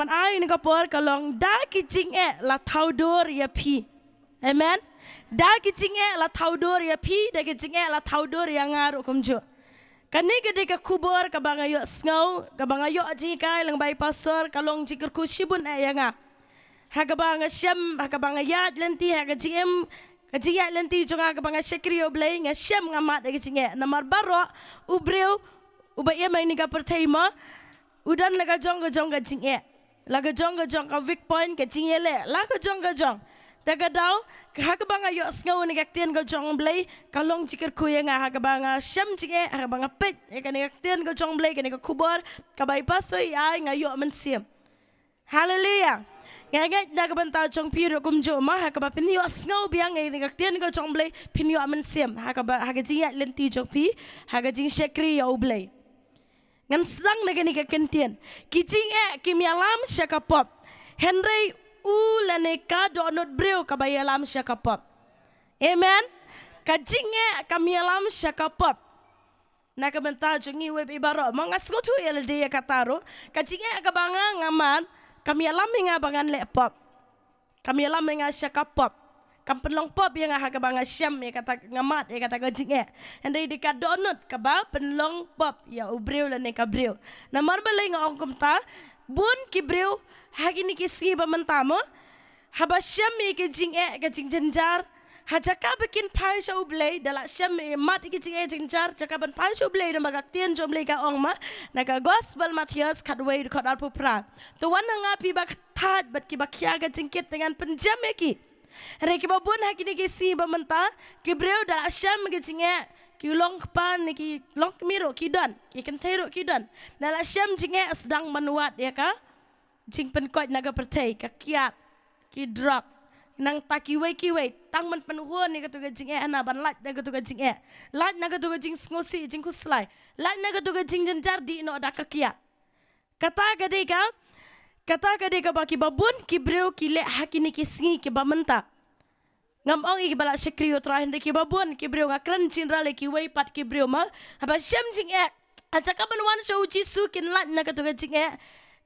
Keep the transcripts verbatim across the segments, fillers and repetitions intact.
Ban ai ïa kane ka por ka long da ki jingeh la thaw dur ïa phi. Amen. Da ki jingeh la thaw dur ïa phi, da ki jingeh la thaw dur ïa nga ruh kumjuh. Kane ka dei ka khubor kaba nga ïohsngew, kaba nga ïoh jinghikai lyngba i pastor, ka long jingkyrkhu shibun eh ïa nga. Ha kaba nga shem, ha kaba nga ïaid lynti, ha ka jingim, ka jingïaid lynti jong nga kaba nga shakri ïa U Blei, nga shem nga mad ïa ka jingeh. Namar baroh u briew uba im ha kane ka pyrthei mo, u don la ka jong ka jong ka jingeh. La ka jong ka jong ka weak point, ka jingeh leh, la ka jong ka jong. Te ka daw, ha kaba nga ïohsngew ïa ka ktien ka jong U Blei, ka long jingkyrkhu ïa nga, ha kaba nga shem jingeh, ha kaba nga peit ïa kane ka ktien ka jong U Blei, kane ka khubor kaba i pastor i ai, nga ïoh mynsiem. Haleluia. Nga ngeit na ka bynta jong phi ruh kumjuh mo, ha kaba phin ïohsngew biang ïa kane ka ktien ka jong U Blei, phin ïoh mynsiem ha kaba, ha ka jingïaid lynti jong phi, ha ka jingshakri ïa U Blei. Ngan sdang na kane ka kyntien. Ki jingeh kim ïalam sha ka pop, hynrei u lane ka dohnud briew kaba ïalam sha ka pop. Amen. Ka jingeh kam ïalam sha ka pop. Na ka bynta jong ngi wei i baroh mo, nga sngewthuh ïa lade ïa kata ruh. Ka jingeh kaba nga nga mad kam ïalam ïa nga ba ngan leh pop. Kam ïalam ïa nga sha ka pop. Kam pynlong pop ïa nga ha kaba nga shem ïa kata, nga mad ïa kata ka jingeh. Hynrei dei ka dohnud kaba pynlong pop ïa u briew lane ka briew. Namar balei nga ong kumta? Bun ki briew ha kine ki sngi ba mynta mo, haba shem ïa ki jingeh, ka jingjynjar, ha jaka ba kin phai sha U Blei, da la shem ïa, mad ïa ki jingeh jynjar, jaka ban phai sha U Blei, namar ka ktien jong U Blei ka ong mo, na ka Gospel Mathaios khatwei dkhot arphew phra. To wan ha nga phi ba thait bad kiba khia ka jingkit, te ngan pynjem ïa ki. Hynrei kiba bun ha kine ki sngi ba mynta, ki briew da la shem ki jingeh, ki long kpa ne ki long kmie ruh ki don, ki kynthei ruh ki don. Da la shem jingeh sdang ban wad ïa ka jingpynkoit na ka pyrthei, ka kiad, ki drug. Nangta kiwei kiwei, tang ban pynhun ïa katu ka jingeh, hana ban lait na katu ka jingeh. Lait na katu ka jingsngewsih, jingkhuslai. Lait na katu ka jingjynjar, dih noh da ka kiad. Kata ka dei ka, kata ka dei kaba kiba bun ki briew ki leh ha kine ki sngi kiba mynta. Ngam ong ïa kiba la shakri ïa U Trai, hynrei kiba bun ki briew, nga kren generally, kiwei pat ki briew mo, haba shem jingeh, ha jaka ban wan sha U Jisu kin lait na katu ka jingeh,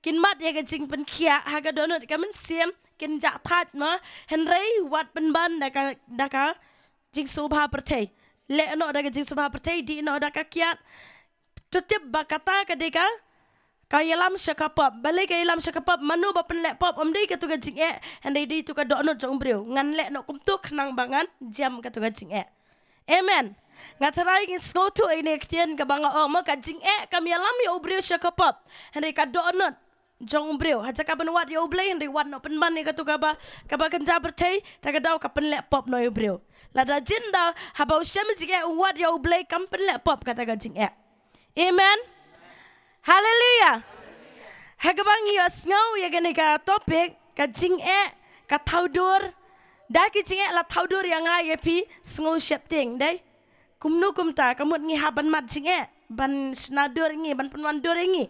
kin mad ïa ka jingpynkhiah ha ka dohnud ka mynsiem, kin jah thait mo, hynrei wat pynban da ka, da ka jingsngewbha pyrthei. Leh noh da ka jingsngewbha pyrthei, dih noh da ka kiad. To tip ba kata ka dei ka, ka ïalam sha ka pop. Balei ka ïalam sha ka pop? Mano ba pynleh pop? Ym dei katu ka jingeh, hynrei dei tu ka dohnud jong u briew. Ngan leh noh kumtu khnang ba ngan jem katu ka jingeh. Amen. Nga tharai ngi sngewthuh ïa kane ka ktien kaba nga ong mo, ka jingeh kam ïalam ïa u briew sha ka pop, hynrei ka dohnud jong u briew. Ha jaka ban wad ïa U Blei, hynrei wad noh pynban ïa katu kaba, kaba kynja pyrthei, te ka daw ka pynleh pop noh ïa u briew. Lada jin da haba u shem jingeh u wad ïa U Blei, kam pynleh pop kata ka jingeh. Amen. Haleluya. Ha kaba ngi ïohsngew ïa kane ka topic, ka jingeh ka thaw dur. Da ki jingeh la thaw dur ïa nga ïa phi, sngew sheptieng, dei? Kumno kumta, ka mut ngi hap ban mad jingeh ban shna dur ïa ngi, ban pynwan dur ïa ngi?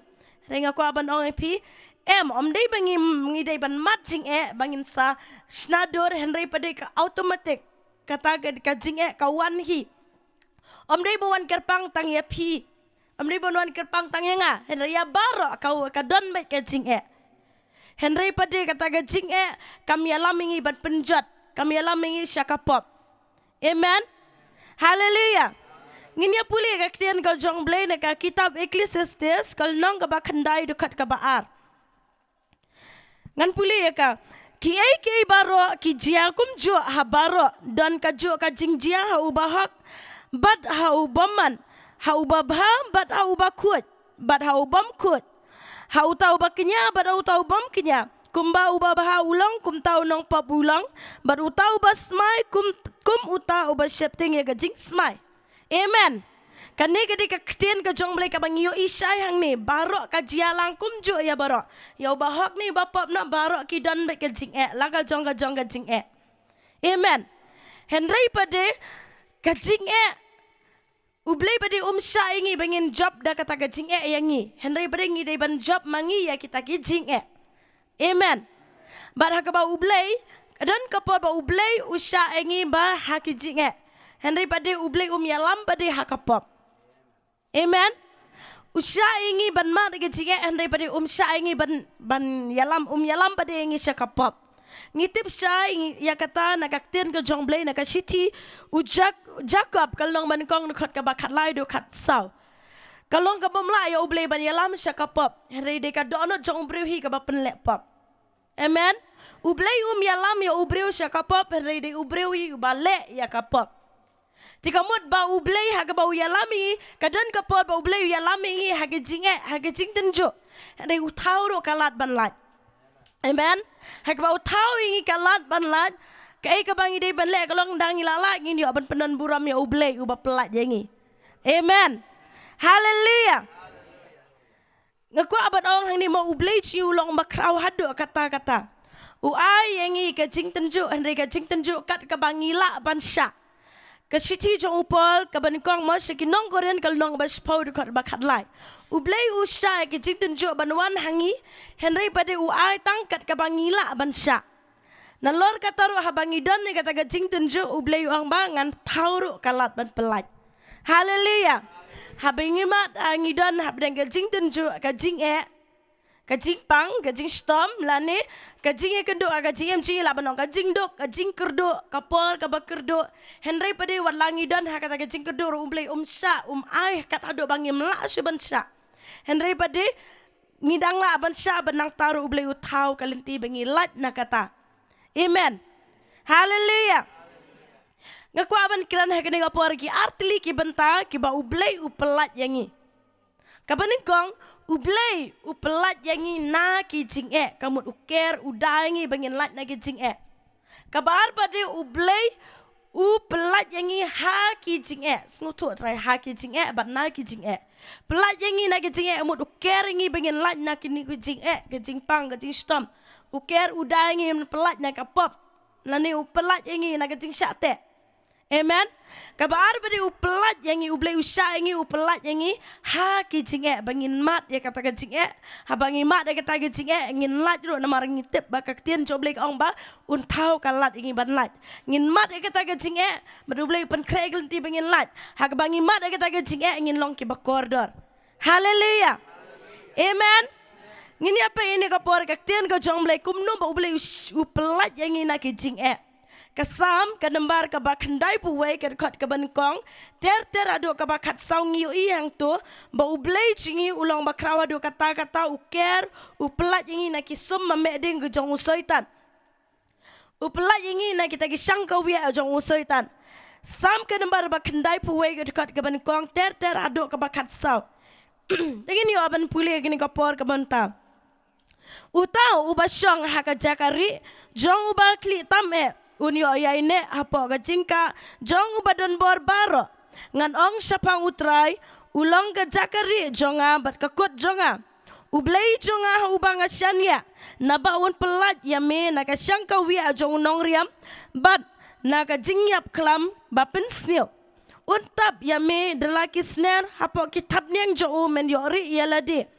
Hynrei nga kwah ban ong ïa phi, em, ym dei ba ngi, ngi dei ban mad jingeh ba ngin sa shna dur, hynrei pat dei ka automatic. Kata ka, ka jingeh ka wan hi. Ym dei ba wan kyrpang tang ïa phi. Ym dei ba wan kyrpang tang ïa nga, hynrei ïa baroh ka, ka don beit ka jingeh. Hynrei pat dei kata ka jingeh kam ïalam ïa ngi ban pynjot, kam ïalam ïa ngi sha ka pop. Amen. Haleluya. Ngin ïa pule ka ktien ka jong U Blei na ka kitab Ecclesiastes, ka lynnong kaba khyndai, dkhot kaba ar. Ngan pule ïa ka. Kiei kiei baroh ki jia kumjuh ha baroh, don kajuh ka jingjia ha u bahok bad ha u bymman, ha u babha bad ha u bakhuid, bad ha u bymkhuid, ha uta u bakñia bad ha uta u bymkñia. Kumba u babha u long, kumta u nongpop u long, bad uta u basmai, kum, kum uta u basheptieng ïa ka jingsmai. Amen. Kane ka dei ka ktien ka jong U Blei kaba ngi ïohi shai hangne, baroh ka jia lang kumjuh ïa baroh. Ïa u bahok ne u bapop, na baroh ki don beit ka jingeh, la ka jong ka jong ka jingeh. Amen. Hynrei pat dei ka jingeh, U Blei pat dei um shah ïa ngi ba ngin jop da kata ka jingeh ïa ngi. Hynrei pat dei ngi dei ban jop ma ngi ïa kita ki jingeh. Amen. Bad ha kaba U Blei, don ka por ba U Blei u shah ïa ngi ba ha ki jingeh. Hynrei pat dei U Blei um ïalam pat dei ha ka pop. Amen. U shah ïa ngi ban mad ïa ka jingeh, hynrei pat de um shah ïa ngi ban, ban ïalam, um ïalam pat de ïa ngi sha ka pop. Ngi tip shai ïa kata na ka ktien ka jong U Blei, na ka shithi u Jak-, Jakob ka lynnong banyngkong, dkhot kaba khatlai haduh khatsaw. Ka long kaba ym lah ïa U Blei ban ïalam sha ka pop, hynrei dei ka dohnud jong u briew hi kaba pynleh pop. Amen. U Blei um ïalam ïa u briew sha ka pop, hynrei dei u briew hi uba leh ïa ka pop. Te ka mut ba U Blei ha kaba u ïalam ïa ngi, ka don ka por ba U Blei u ïalam ïa ngi ha ka jingeh, ha ka jingtynjuh. Hynrei u thaw ruh ka lad ban lait. Amen. Ha kaba u thaw ïa ngi ka lad ban lait, kaei kaba ngi dei ban leh ka long, tang ngi la lait ngin ïoh ban pyndonburom ïa U Blei uba pynlait ïa ngi. Amen. Haleluia. Nga kwah ban ong hangne mo, U Blei jong ngi u long ba khraw haduh katta katta. U ai ïa ngi ka jingtynjuh, hynrei ka jingtynjuh kat kaba ngi lah ban shah. Ka shithi jong u Paul kaba nyngkong mo sha ki nong Korinth, ka lynnong ba shiphew, dkhot ba khatlai. U Blei u shah ïa ka jingtynjuh ban wan ha ngi, hynrei pat de u ai tang kat kaba ngi lah ban shah. Nalor kata ruh haba ngi don ïa kata ka jingtynjuh, U Blei u ong ba ngan thaw ruh ka lad ban pynlait. Haleluia. Haba ngi mad, ha ngi don hapdeng ka jingtynjuh, ka jingeh, ka jingpang, ka jingshitom, lane ka jingïakynduh, ka jingim jingim lah ban ong, ka jingduk, ka jingkyrduh, ka por kaba kyrduh. Hynrei pat de wat la ngi don ha kata ka jingkyrduh ruh U Blei um shah, um ai kat haduh ba ngim lah shuh ban shah. Hynrei pat de ngi dang lah ban shah, ban nangta ruh U Blei u thaw ka lynti ba ngi lait na kata. Amen. Haleluia. Nga kwah ban kren ha kane ka por ki artylli ki bynta kiba U Blei u pynlait ïa ngi. Kaba nyngkong, U Blei u pynlait ïa ngi na ki jingeh, ka mut u ker u da ïa ngi ba ngin lait na ki jingeh. Kaba ar pat de, U Blei u pynlait ïa ngi ha ki jingeh. Sngewthuh trai, ha ki jingeh bad na ki jingeh. Pynlait ïa ngi na ki jingeh, mut u ker ïa ngi ba ngin lait na kine ki jingeh, ka jingpang, ka jingshitom. U ker u da ïa ngi ban pynlait na ka pop. Lane u pynlait ïa ngi na ka jingshah teh. Amen. Kaba ar pat de, u pynlait ïa ngi, U Blei u shah ïa ngi, u pynlait ïa ngi ha ki jingeh, ba ngin mad ïa kata ka jingeh. Haba ngi mad ïa kata ka jingeh, ngin lait ruh, namar ngi tip ba ka ktien jong U Blei ka ong ba un thaw ka lad ïa ngi ban lait. Ngin mad ïa kata ka jingeh, bad U Blei u pynkhreh ïa ka lynti ba ngin lait. Ha kaba ngi mad ïa kata ka jingeh, ngin long kiba kordor. Haleluia. Amen. Ngin ïa peit ha kane ka por ka ktien ka jong U Blei kumno ba U Blei u sh-, u pynlait ïa ngi na ki jingeh. Ka Salm, ka nombar kaba khyndaiphew wei, ka dkhot kaba nyngkong ter ter haduh kaba khatsaw, ngi ïohi hangto ba U Blei jong ngi u long ba khraw haduh katta katta, u ker, u pynlait ïa ngi na ki sum mameh ding ka jong u Soitan. U pynlait ïa ngi na kita ki shang kawiah jong u Soitan. Salm ka nombar ba khyndaiphew wei, ka dkhot kaba nyngkong ter ter haduh kaba khatsaw. Te ngin ïoh ban pule ha kane ka por ka bynta. Uta uba shong ha ka jaka rieh jong u bakhlieh tam eh, un ïoh ïaineh hapoh ka jingkah jong uba donbor baroh. Ngan ong shaphang U Trai, u long ka jaka rieh jong nga bad ka kut jong nga, U Blei jong nga ha uba nga shaniah, naba un pynlait ïa me na ka shang kawiah jong u nongriam bad na ka jingïap khlam ba pynsniew. Un tap ïa me da la ki sner, hapoh ki thapniang jong u men ïoh rieh ïa lade.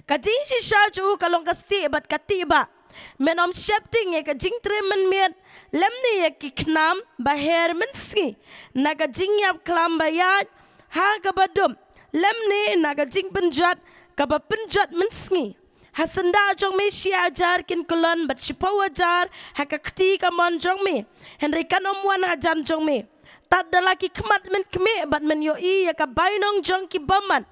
Ka jingshisha jong u ka long ka stieh bad ka tieh bah. Men ym sheptieng ïa ka jingtriem mynmiet, lymne ïa ki khnam ba her mynsngi na ka jingïap khlam ba ïaid ha kaba dum, lymne na ka jingpynjot kaba pynjot mynsngi. Ha syndah jong me shi hajar kin kyllon bad shiphew hajar ha ka kti kamon jong me, hynrei kan ym wan hajan jong me. Tad da la ki khmat men khmih bad men ïohi ïa ka bainong jong ki bymman.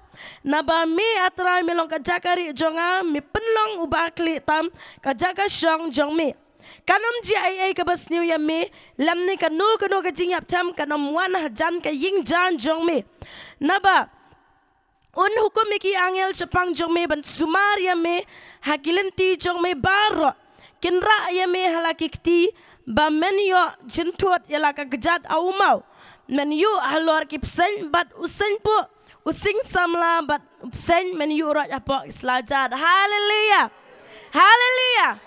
Naba me, A Trai, me long ka jaka rieh jong nga, me pynlong u bakhlieh tam ka jaka shong jong me. Kan ym jia ei ei kaba sniew ïa me, lymne kano kano ka jingïap thiam kan ym wan hajan ka ïing jan jong me. Naba un hukum ïa ki angel shaphang jong me ban sumar ïa me ha ki lynti jong me baroh. Kin rah ïa me ha la ki kti, ba men ïoh jynthut ïa la ka kjat ha u maw. Men ïuh halor ki bseiñ bad u seiñpuh, u sing samla bad u bseiñ men ïuh roit hapoh ki slajat. Haleluia. Haleluia.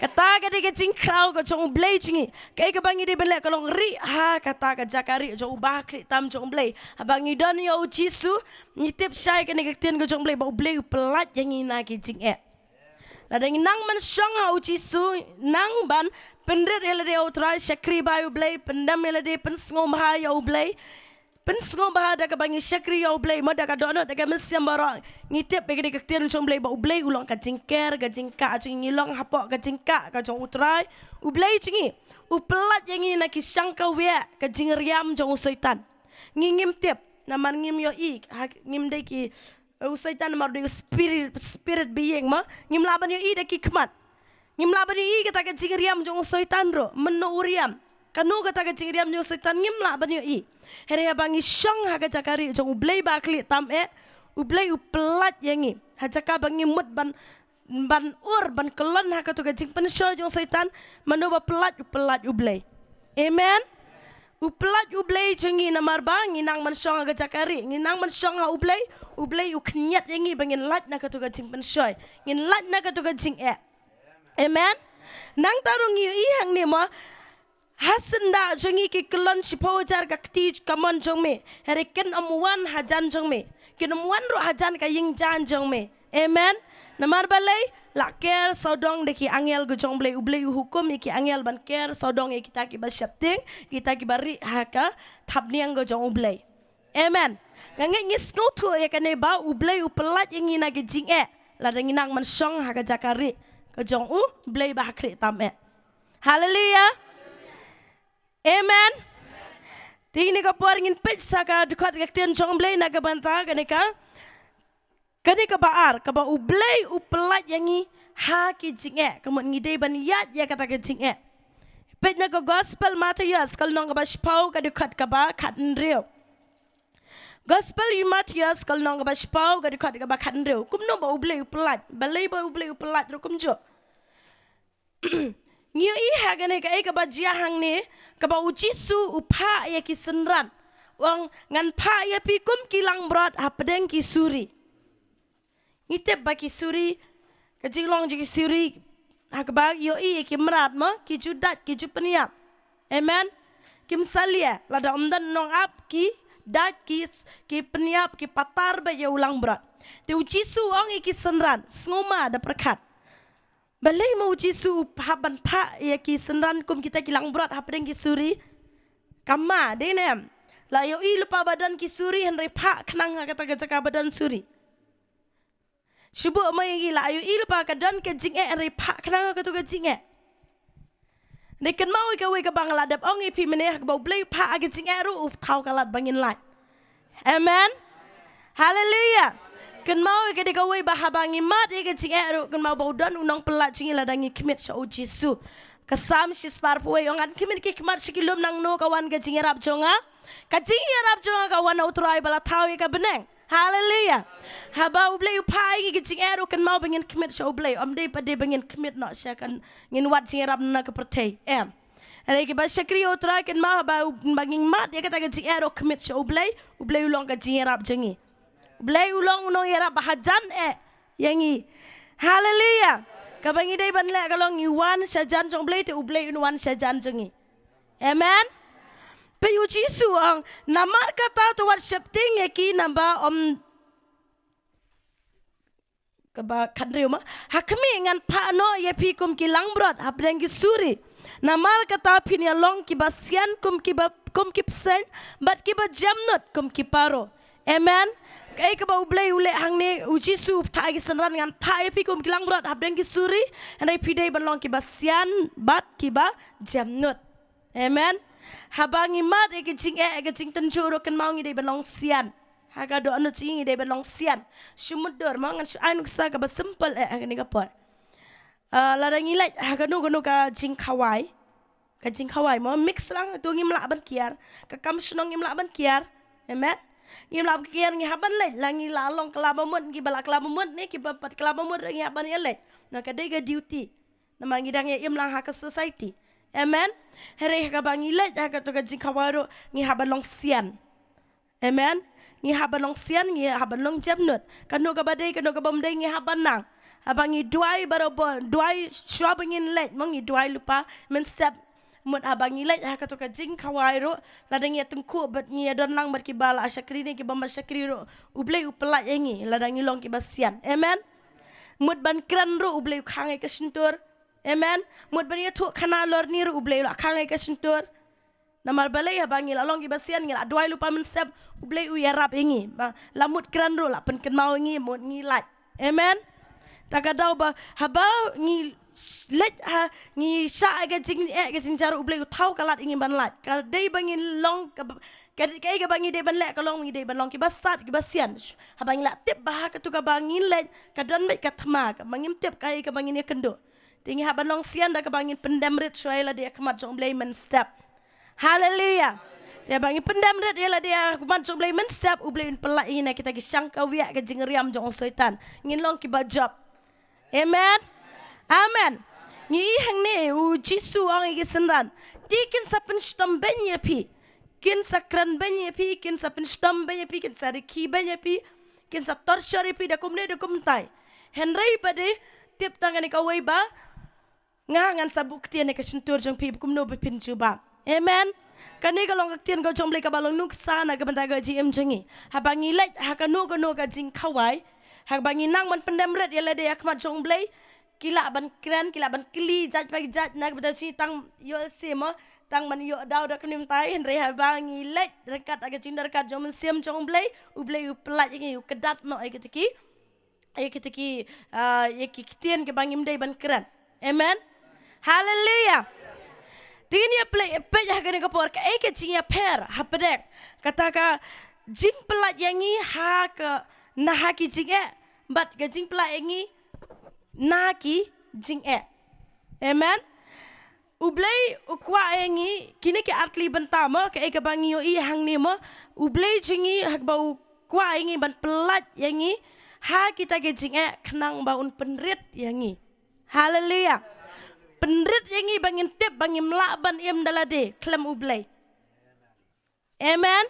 Kata ka dei ka jingkhraw ka jong U Blei jong ngi. Kaei kaba ngi dei ban leh ka long rieh ha kata ka jaka rieh jong u bakhlieh tam jong U Blei. Haba ngi don ïa U Jisu, ngi tip shai kane ka ktien ka jong U Blei ba U Blei u pynlait ïa ngi na ki jingeh. Lada ngi nang ban shong ha U Jisu, nang ban pynrit ïa lade ha U Trai, shakri bha ïa U Blei, pyndem ïa lade, pynsngewbha ïa U Blei. pynsngewbha da kaba ngi shakri ïa U Blei, mo da ka dohnud da ka mynsiem baroh. Ngi tip ïa ka ktien jong U Blei ba U Blei u long ka jingker, ka jingkah jong ngi, ngi long hapoh ka jingkah ka jong U Trai. U Blei jong ngi u pyllait ïa ngi na ki shang ka wieh ka jingriam jong u Soitan. Ngi ngim tip, namar ngim ïohi, ha, ngim dei ki, u Soitan namar u dei u spirit, spirit being mo. Ngim lah ban ïohi da ki khmat. Ngim lah ban ïohi kata ka jingriam jong u Soitan ruh, mynno u riam. Kano kata ka jingriam jong u Soitan ngim lah ban ïohi. Hynrei haba ngi shong ha ka jaka rieh jong U Blei ba khlieh tam eh, U Blei u pyllait ïa ngi. Ha jaka ba ngi mut ban, ban ur, ban kyllon ha kato ka jingpynshoi jong u Soitan, mano ba pyllait, u pyllait U Blei. Amen. U pyllait U Blei jong ngi namar ba ngi nang ban shong ha ka jaka rieh, ngi nang ban shong ha U Blei, U Blei u khynñiat ïa ngi ba ngin lait na kato ka jingpynshoi, ngin lait na kato ka jingeh. Amen. Nangta ruh ngi ïohi hangne mo, ha syndah jong ngi ki kyllon shiphew hajar ka kti kamon jong me, hynrei kin ym wan hajan jong me, kin ym wan ruh hajan ka ïing jan jong me. Amen. Namar balei? La ker sawdong da ki angel ka jong U Blei, U Blei u hukum ïa ki angel ban ker sawdong ïa kita kiba sheptieng, kita kiba rieh ha ka thapniang ka jong U Blei. Amen. Nga ngeit ngi sngewthuh ïa kane ba U Blei u pyllait ïa ngi na ki jingeh lada ngi nang ban shong ha ka jaka rieh ka jong U Blei ba ha khlieh tam eh. Haleluia. Amen. Te kane ka por ngin peit sa ka dkhot ka ktien jong U Blei na ka bynta kane ka, kane kaba ar, kaba U Blei u pyllait ïa ngi ha ki jingeh, ka mut ngi dei ban ïaid ïa kata ka jingeh. Peit na ka Gospel Mathaios ka lynnong kaba shiphew ka dkhot kaba khathynriew. Gospel u Mathaios ka lynnong kaba shiphew ka dkhot kaba khathynriew. Kumno ba U Blei u pyllait, balei ba U Blei u pyllait ruh kumjuh. Ngi ïohi ha kane kaei kaba jia hangne, kaba U Jisu u phah ïa ki synran. U ong ngan phah ïa phi kum ki langbrot hapdeng ki suri. Ngi tip ba ki suri, ka jinglong jong ki suri, ha kaba ïohi ïa ki mrad mo, ki ju dait, ki ju pynïap. Amen. Kim salia, lada ym don nongap ki dait, ki, ki pynïap, ki patar beit ïa u langbrot. Te U Jisu u ong ïa ki synran, sngewma da pyrkhat. Balei mo U Jisu u hap ban phah ïa ki synran kum kita ki langbrot hapdeng ki suri? Kama, dei ne em? La ïohi lypa ba don ki suri hynrei phah khnang ha kata ka jaka ba don suri. Shu buh mo ïa ngi, la ïohi lypa ka don ka jingeh hynrei phah khnang ha kato ka jingeh. Dei kynmaw ïa kawei kaba nga la dep ong ïa phi mynne, ha kaba U Blei u phah ha ka jingeh ruh u thaw ka lad ba ngin lait. Amen. Haleluia. Kynmaw ïa ka dei kawei ba haba ngi mad ïa ka jingeh ruh kynmaw ba u don u nongpyllait jong ngi lada ngi khmih sha U Jisu. Ka Salm shispah arphew wei ong ngan khmih ki khmat sha ki lum, nangno ka wan ka jingïarap jong nga? Ka jingïarap jong nga ka wan na U Trai ba la thaw ïa ka bneng. Haleluia. Haba U Blei u phah ïa ngi ka jingeh ruh kynmaw ba ngin khmih sha U Blei. Ym dei pat dei ba ngin khmih noh sha kan ngin wad jingïarap na ka pyrthei. Em. Hynrei kiba shakri ïa U Trai kynmaw haba u, ba ngin mad ïa kata ka jingeh ruh khmih sha U Blei, U Blei u long ka jingïarap jong ngi. U Blei u long u nongïarap ba hajan eh ïa ngi. Haleluia. Kaba ngi dei ban leh ka long ngi wan shajan jong U Blei te U Blei un wan shajan jong ngi. Amen. Peit U Jisu u ong, namar kata to wat sheptieng ïa ki naba ym, kaba khathynriew mo. Ha khmih ngan phah noh ïa phi kum ki langbrot hapdeng ki suri. Namar kata phin ïa long kiba sian kum kiba, kum ki bseiñ, bad kiba jemnud kum ki paro. Amen. Kaei kaba U Blei u leh hangne, U Jisu u phah ïa ki synran ngan phah ïa phi kum ki langbrot hapdeng ki suri, hynrei phi dei ban long kiba sian bad kiba jemnud. Amen. Haba ngi mad ïa ka jingeh, ïa ka jingtynjuh ruh kynmaw ngi dei ban long sian. Ha ka dohnud jong ngi ngi dei ban long sian. Shu mutdur mo, ngan shu ai nuksa kaba simple eh ha kane ka por. Ah, lada ngi leit ha kano kano ka jingkhawai. Ka jingkhawai mo, mix lang, to ngim lah ban kiar. Ka kam shnong ngim lah ban kiar. Amen. Ngim lah ban kiar, ngi hap ban leit, la ngi la long kylla ba mut, kiba la kylla ba mut ne, kiba pat kylla ba mut, ngi hap ban ïa leit. Na ka dei ka duty. Namar ngi dang ïa im lang ha ka society. Amen. Hynrei ha kaba ngi leit ha kato ka jingkhawai ruh ngi hap ban long sian. Amen. Ngi hap ban long sian, ngi hap ban long jemnud. Kano kaba dei, kano kaba ym dei ngi hap ban nang. Haba ngi duwai barabor, duwai shuwa ba ngin leit, mo ngi duwai lypa mynstep. Mut haba ngi leit ha kato ka jingkhawai ruh, lada ngi ïa tyngkhuh bad ngi ïa don lang bad kiba la shakri ne kiba ym shakri ruh, U Blei u pyllait ïa ngi lada ngi long kiba sian. Amen. Mut ban kren ruh U Blei u khang ïa ka shyntur. Amen. Mut ban ïathuh khana lorni ruh U Blei u la khang ïa ka shyntur. Namar balei? Haba ngi la long kiba sian, ngi la duwai lypa mynstep, U Blei u ïarap ïa ngi. Ba la mut kren ruh, la pynkynmaw ïa ngi, mut ngi lait. Amen. Ta ka daw ba haba ngi leit ha, ngi shah ïa ka jingeh, ka jingjar, U Blei u thaw ka lad ïa ngi ban lait. Ka dei ba ngi long ka, ka, kaei kaba ngi dei ban leh ka long, ngi dei ban long kiba stad, kiba sian. Haba ngi la tip ba ha katu kaba ngi leit ka don beit ka thma, kaba ngim tip kaei kaba ngin ïakynduh, te ngi hap ban long sian da kaba ngin pyndem rit shuwa ïa lade ha khmat jong U Blei mynstep. Haleluya. Te haba ngin pyndem rit ïa lade ha khmat jong U Blei mynstep, U Blei un pyllait ïa ngi na kita ki shang kawiah ka jingriam jong u Soitan. Ngin long kiba jop. Amen. Amen. Ngi i hangne u Jisu u ong ïa ki synran, te kin sa pynshitom beiñ ïa phi. Kin sa kren beiñ ïa phi, kin sa pynshitom beiñ ïa phi, kin sa rkhie beiñ ïa phi, kin sa torture ïa phi da kumne da kumtai. Hynrei ba dei, tip tang kane kawei ba nga ngan sa buh ktien ha ka shyntur jong phi, kumno ba phin jubab. Amen. Kane ka long ka ktien ka jong U Blei kaba long nuksa na ka bynta ka jingim jong ngi. Haba ngi leit ha kano kano ka jingkhawai, haba ngi nang ban pyndem rit ïa lade ha khmat jong U Blei, ki lah ban kren, ki lah ban kylli jait pa jait na ka bynta jong ngi, tang ïoh se mo, tang ban ïoh daw da kane mynta. Hynrei haba ngi leit ryngkat ha ka jingdyrkhat jong u Mynsiem jong U Blei, U Blei u pyllait ïa ngi, u kdat noh ïa kita ki, ïa kita ki, ah, ïa ki ktien kiba ngim dei ban kren. Amen. Haleluya. Te ngin ïa peit, peit ha kane ka por kaei ka jingïapher hapdeng kata ka jingpyllait ïa ngi ha ka, na ha ki jingeh, bad ka jingpyllait ïa ngi na ki jingeh. Amen. U Blei u kwah ïa ngi, kine ki artylli bynta mo, kaei kaba ngi ïohi hangne mo, U Blei jong ngi haba u kwah ïa ngi ban pyllait ïa ngi ha kita ki jingeh khnang ba un pynrit ïa ngi. Haleluya. Pynrit ïa ngi ba ngin tip ba ngim lah ban im da lade khlem U Blei. Amen.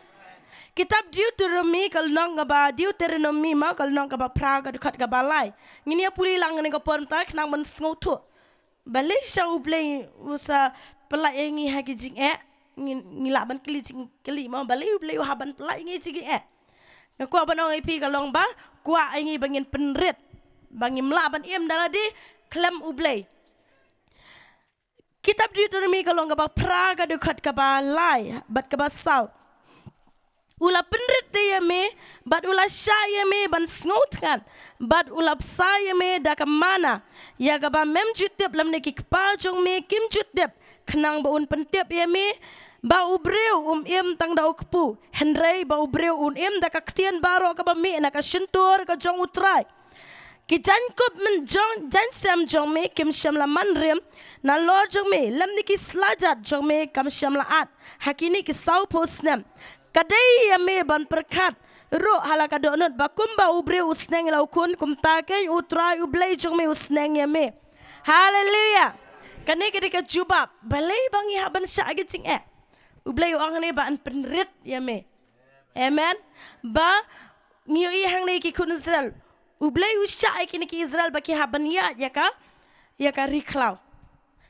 Kitab Deuteronomi ka lynnong kaba, Deuteronomi mo, ka lynnong kaba phra, ka dkhot kaba lai. Ngin ïa pule lang kane ka por mynta khnang ban sngewthuh. Balei sha U Blei u sa pyllait ïa ngi ha ki jingeh? Ngi, ngi lah ban kylli jingkylli mo, balei U Blei u hap ban pyllait ïa ngi ha ki jingeh? Nga kwah ban ong ïa phi ka long ba kwah ïa ngi ba ngin pynrit, ba ngim lah ban im da lade khlem U Blei. Kitab Deuteronomi ka lynnong kaba phra, ka dkhot kaba lai bad kaba saw. U la pynrit ïa me, bad u la shah ïa me ban sngewthngan, bad u la bsa ïa me da ka mana, ïa kaba mem ju tip lymne ki kpa jong me kim ju tip, khnang ba un pyntip ïa me ba u briew um im tang da u kpu, hynrei ba u briew un im da ka ktien baroh kaba mih na ka shyntur ka jong U Trai. Ki jaiñkup mynjong, jaiñsem jong me kim shym la man rim nalor jong me, lymne ki slajat jong me kam shym la at ha kine ki sawphew snem. Ka dei ïa me ban pyrkhat ruh ha la ka dohnud ba kumba u briew u sneng ïa la u khun, kumta kein U Trai U Blei jong me u sneng ïa me. Haleluya. Kane ka dei ka jubab balei ba ngi hap ban shah ha ki jingeh. U Blei u ong hangne ba un pynrit ïa me. Amen. Ba ngi ïohi hangne ki khun Israel, U Blei u shah ïa kine ki Israel ba ki hap ban ïaid ïa ka, ïa ka ri khlaw.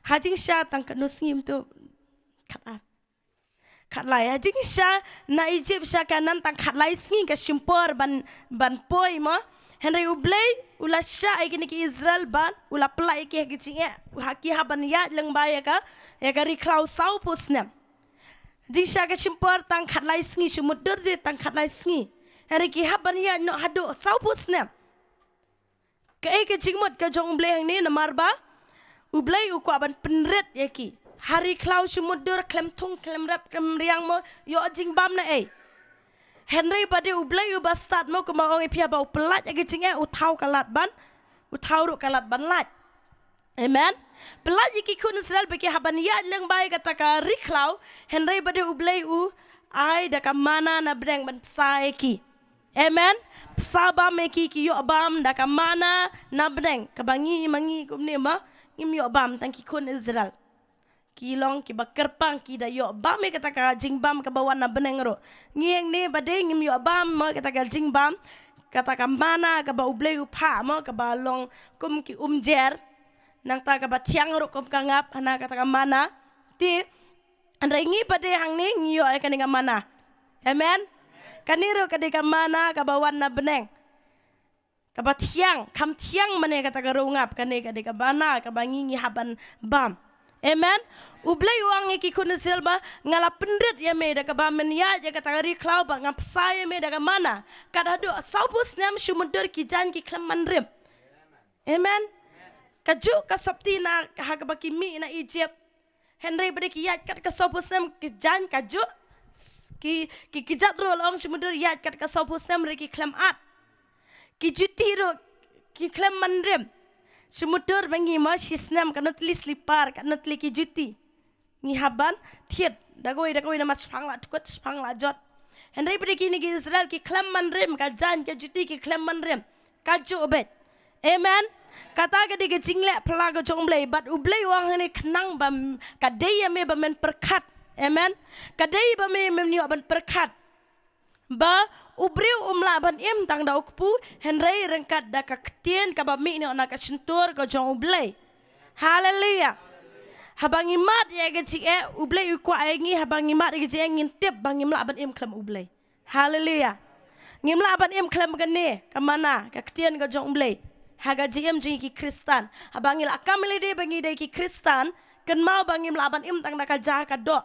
Ha jingshah tang katno sngi mynta? Khatar. Khatlai. Ha jingshah na Egypt sha Kanaan tang khatlai sngi ka shim por ban, ban poi mo. Hynrei U Blei u la shah ïa kine ki Israel ban, u la pyllait ïa ki ha ki jingeh, ha ki hap ban ïaid lyngba ïa ka, ïa ka ri khlaw sawphew snem. Jingshah ka shim por tang khatlai sngi, shu mutdur de tang khatlai sngi. Hynrei ki hap ban ïaid noh haduh sawphew snem. Kaei ka jingmut ka jong U Blei hangne? Namar ba U Blei u kwah ban pynrit ïa ki. Ha ri khlaw shu mutdur khlem thung, khlem rep, khlem riang mo, ïoh jingbam naei? Hynrei ba dei U Blei uba stad mo, kumba ong ïa phi, haba u pyllait ïa ki jingeh u thaw ka lad ban, u thaw ruh ka lad ban lait. Amen. Pyllait ïa ki khun Israel ba ki hap ban ïaid lyngba ïa kata ka ri khlaw, hynrei ba dei U Blei u ai da ka mana na bneng ban bsa ïa ki. Amen. Bsa bam ïa ki, ki ïoh bam da ka mana na bneng, kaba ngi ma ngi kumne ma ngim ïoh bam, tang ki khun Israel ki long kiba kyrpang, ki da ïoh bam ïa kata ka jingbam kaba wan na bneng ruh. Ngi hangne ba dei ngim ïoh bam mo kata ka jingbam, kata ka mana kaba U Blei u phah mo, kaba long kum ki umjer, nangta kaba thiang ruh kum ka ngap, hana kata ka mana. Te hynrei ngi ba dei hangne ngi ïoh ïa kane ka mana. Amen. Kane ruh ka dei ka mana kaba wan na bneng, kaba thiang, kham thiang mane kata ka rungap, kane ka dei ka mana kaba ngi ngi hap ban bam. Amen. U Blei u ong ïa ki khun Israel ba nga la pynrit ïa me da kaba men ïaid ïa kata ka ri khlaw bad nga pynsa ïa me da ka manna. Kat haduh sawphew snem shu mutdur ki jaiñ ki khlem man rim. Amen. Kajuh ka sopti na ha kaba ki mih na Egypt. Hynrei ba dei ki ïaid kat ka sawphew snem ki jaiñ kajuh. Ki, ki, ki jat ruh la ong shu mutdur ïaid kat ka sawphew snem hynrei ki khlem at. Ki juti ruh ki khlem man rim. Shu mutdur ba ngi mo shi snem katno tylli slipar, katno tylli ki juti. Ngi hap ban thied da kawei da kawei namar shipang la tkut, shipang la jot. Hynrei ba dei kine ki Israel ki khlem man rim, ka jaiñ ka juti ki khlem man rim. Kajuh beit. Amen. Kata ka dei ka jingleh pla ka jong U Blei bad U Blei u ong hangne khnang ba m-, ka dei ïa me ba men pyrkhat. Amen. Ka dei ba me men ïoh ban pyrkhat. Ba u briew um lah ban im tang da u kpu, hynrei ryngkat da ka ktien kaba mih noh na ka shyntur ka jong U Blei. Haleluya. Haba ngi mad ïa ka jingeh, U Blei u kwah ïa ngi, haba ngi mad ïa ka jingeh ngin tip ba ngim lah ban im khlem U Blei. Haleluya. Ngim lah ban im khlem kane ka manna, ka ktien ka jong U Blei ha ka jingim jong ngi ki Khristan. Haba ngi la kam lade ba ngi dei ki Khristan, kynmaw ba ngim lah ban im tang da ka ja, ka doh,